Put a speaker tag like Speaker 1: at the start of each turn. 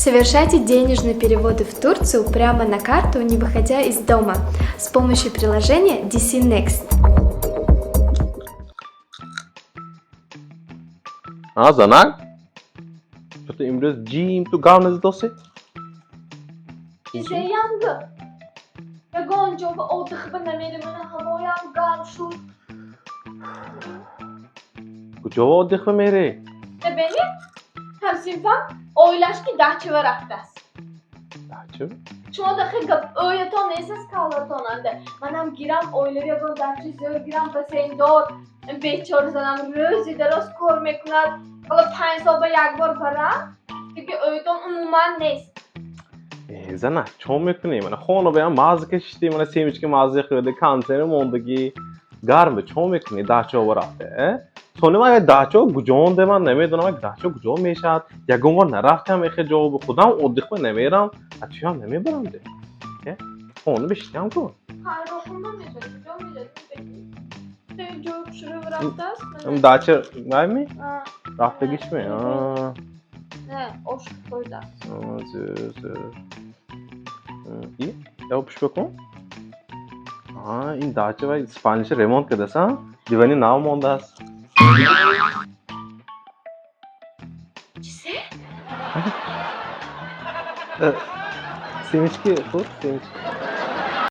Speaker 1: Совершайте денежные переводы в Турцию прямо на карту, не выходя из дома, с помощью приложения DC Next.
Speaker 2: А, занак? Что-то имрӯз ҷим ту гав назадоси?
Speaker 3: Чизеямгы? Ягон ҷо ба отдых ба намерем, мана ҳавоям гарм шуд.
Speaker 2: Куҷо отдых ба мерӣ?
Speaker 3: Набинед, ҳамсинфам оилаш ки дачава рафтааст.
Speaker 2: Дача?
Speaker 3: Шумо дахе гап ӯятон нест аз каллатонанда. Манам гирам оилави ягон дачи зӯр гирам, бассейндор. Бечора занам рӯзи дароз кор мекунад. Ҳоло 5 сол ба як бор барам, дига ӯятон умуман нест.
Speaker 2: Э, занак, чо мекунӣ? Мана хона баям мазза кашидӣ, мана семечка мазза хӯрда, консерв мондагӣ. Гарм чо мекунӣ дачаво рафта, э? Сони ман як дача куҷонде, ман намедонам, як дача куҷо мешавад. Ягон бор нарафтам эхе ҷо, худам отдых ба намерам, а туям намебарам де. Э? Хона бишитам ку.
Speaker 3: Хайроқунда мешад, куҷо мешад? Хеле ҷои хушрӯ рафтааст.
Speaker 2: Дача вайми? Рафтагишми? А.
Speaker 3: Не, ош хӯрдааст.
Speaker 2: Зӯр, зӯр. И, я пуш бикун. А, ин дача вай спальня ша ремонт кардаса, дивани нав мондааст.
Speaker 3: Чизе?
Speaker 2: Семечки хӯр, семечки.